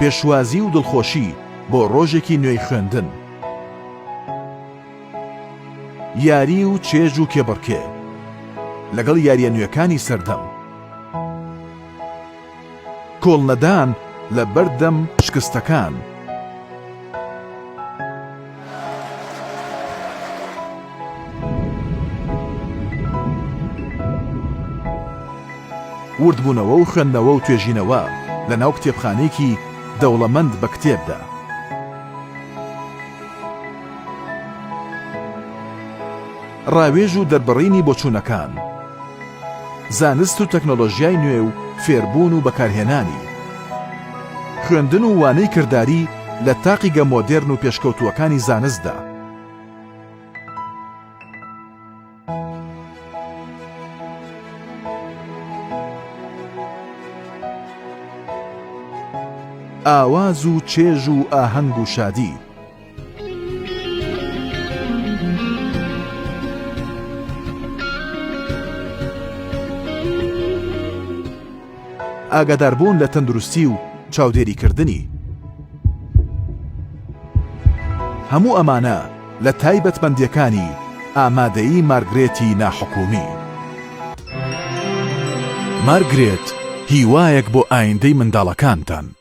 پێشوازی و دڵخۆشی بۆ ڕۆژێکی نوێی خوێندن. یاری و چێژ و کێبڕکێ لەگەڵ یارییە نوێکانی سەردەم. کۆڵنەدان لە بەردەم شکستەکان. وردبوونەوە و خوێندنەوە و توێژینەوە لە ناو کتێبخانەیەکی دەوڵەمەند بە کتێبدا. ڕاوێژ و دەربڕینی بۆچوونەکان. زانست و تەکنۆلۆژیای نوێ و فێربوون و بەکارهێنانی. خوێندن و وانەی کرداری لە تاقیگە مۆدێرن و پێشکەوتووەکانی زانستدا. ئاواز و چێژ و ئاهەنگ و شادی. ئاگاداربوون لە تەندروستی و چاودێریکردنی. هەموو ئەمانە لە تایبەتمەندییەکانی ئامادەیی مارگرێتی ناحکومی. مارگرێت، هیوایەک بۆ ئایندەی منداڵەکانتان.